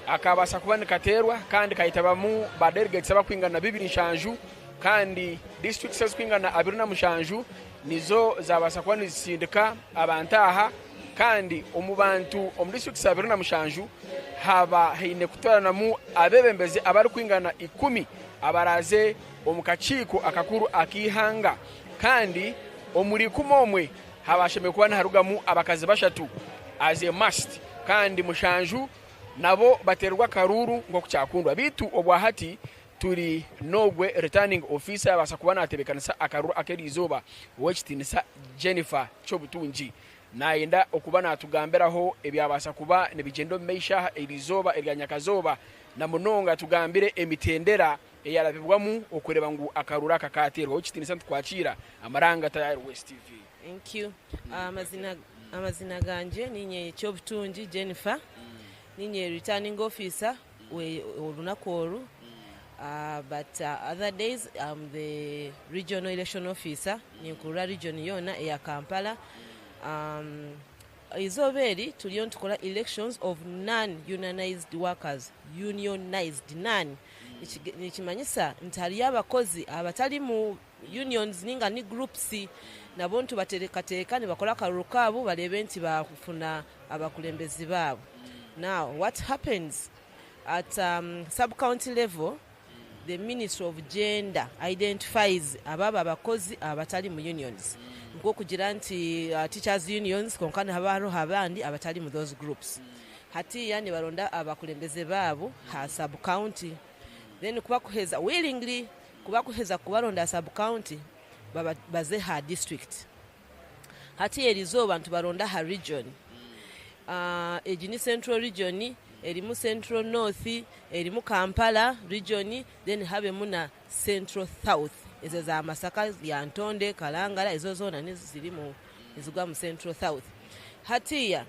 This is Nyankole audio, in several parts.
Akabaasa kuba nikateerwa kandi kayetabamu ba delegates abakwingana 27 kandi districts ezikwingana 27 nizo zabaasa kuba nizisindika abantu aha kandi omu bantu omu districts 27 haba haine kutooranamu abeebembezi abarikwingana ikumi abaraaze omu kakiiko akakuru ak'eihanga kandi omuri ikumi omwe haba hashemereire kuba niharugamu abakazi bashatu as a must kandi mushanju nabo bateerwe akaruuru nk'oku kyakundwa beitu obwahati turi n'ogwe returning officer yabaasa kuba natebekanisa akaruuru ak'eriizooba Owekitiinisa Jennifer Kyobutungi nayenda okuba natugambiraho ebyabaasa kuba nibigyenda omu maisho aha eriizooba erya nyakazooba na munonga atugambire emitendera eyarabibwamu okureeba ngu akaruuru aka kateerwa. Owekitiinisa nitukwakiira amaranga Tayari West TV. Thank you. Amazina amazina gangye ninye Kyobutungi Jennifer, ninye returning officer we orunaku oru but other days am the regional election officer ninkurura region yoona eya Kampala. Eizooba eri turiyo nitukora elections of non unionized workers, unionized non nikimanyisa nti hariyo abakozi abatari mu unions ninga ni groups nabo nitubateekateeka nibakora akaruru kaabo bareebe nti baafuna abakurembezi baabo. Now what happens at sub county level the ministry of gender identifies abo abakozi abatari mu unions nk'okugira nti teachers unions kwonka nihaba hariho abandi abatari mu those groups. Hatiiya nibaronda abakurembeze baabo ha sub county then kubakuheza willingly Ku bakuheza kubaronda aha sub county baze aha district. Hati erizooba nitubaronda aha region. Egi ni central region erimu central north, erimu Kampala region then habemu na central south ezo za Masaka, Lyantonde, Kalangala ezo zoona nizirimu nizigwa mu central south. Hatiiya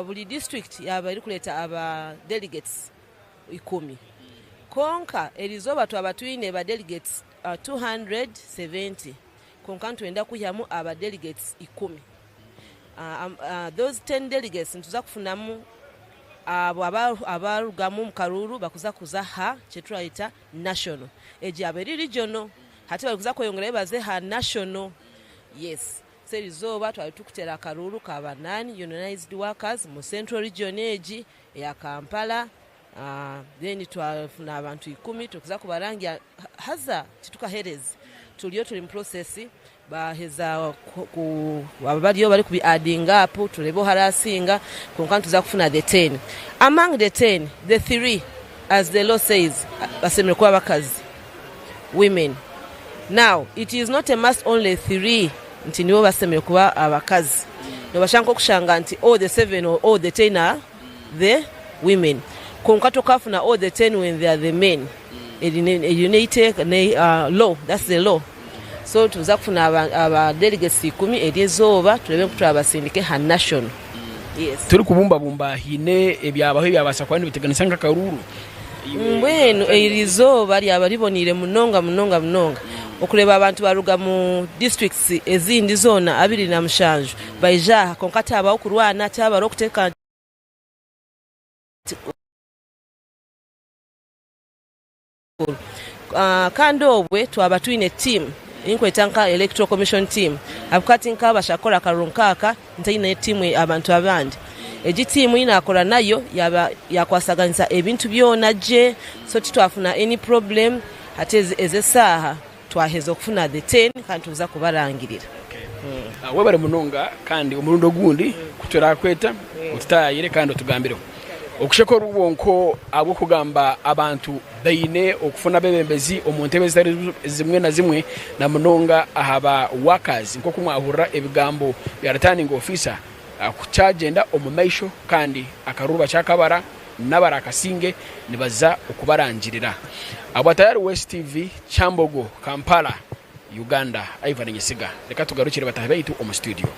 buri district yaaba erikureeta aba delegates ikumi. Kwonka erizooba twaba twine ba delegates 270 kwonka nitwenda kwihamu aba delegates ikumi. Those ten delegates nituza kufunamu abo abarugamu omu karuuru bakuza kuza aha kyeturayeta national. Egi yaaba eri regional hati barikuza kweyongerayo baze aha national. Yes. So erizooba twaba turikuteera akaruuru ka ba non unionized workers mu central region egi eya Kampala then twafuna abantu ikumi turikuza kubarangya haza titukahereze turiyo turi mu process baheza ku bariyo barikubi addinga up turebe ohu arasinga kwonka nituza kufuna the ten. Among the ten, the three as the law says bashemereire kuba abakazi, women. Now it is not a must only three nti nibo bashemereire kuba abakazi. Nobasha nk'okushanga nti all the seven or all the ten are the women kwonka tokafuna all the ten when they are the men. Eryo n'eiteeka, law, that's the law. So nituza kufuna aba delegates ikumi ery'eizooba turebe nku turabasindike aha national. Yes. Turikubumbabumba haine ebyabaho ebyabaasa kuba nibiteganisa nk'akaruuru? Mbwenu eryo izooba ryaba riboneire munonga munonga munonga okureeba abantu baruga mu districts ezindi zoona 27 baija aha kwonka tihabaho kurwana, tihabaho okuteeka. Kandi obwe twaba twine tiimu ei nkweta nka Electoral Commission team ahabw'okuba tinkabasha kukora akaruru nk'aka ntaine tiimu abantu abandi. Egi tiimu ei naakora nayo yaaba yaakwasaganisa ebintu byona gye so titwafuna any problem. Hati ezi esaaha twaheza okufuna the ten kandi nituza kubarangirira. Webare munonga kandi omurundi ogundi ku turakweta otutaayayire kandi otugambireho. Okusheka oru bwonko ahabw'okugamba abantu baine okufuna abebembezi omu ntebe ezitari zimwe na zimwe na munonga aha ba workers nk'oku mwahurira ebigambo bya returning officer kukyagyenda omu maisho kandi akaruru bakyakabara n'abarakasinge nibaza okubarangirira. Abwa Tayari West TV, Kyambogo, Kampala, Uganda, Ivan Nyesiga. Reka tugarukire bataahi baitu omu studio.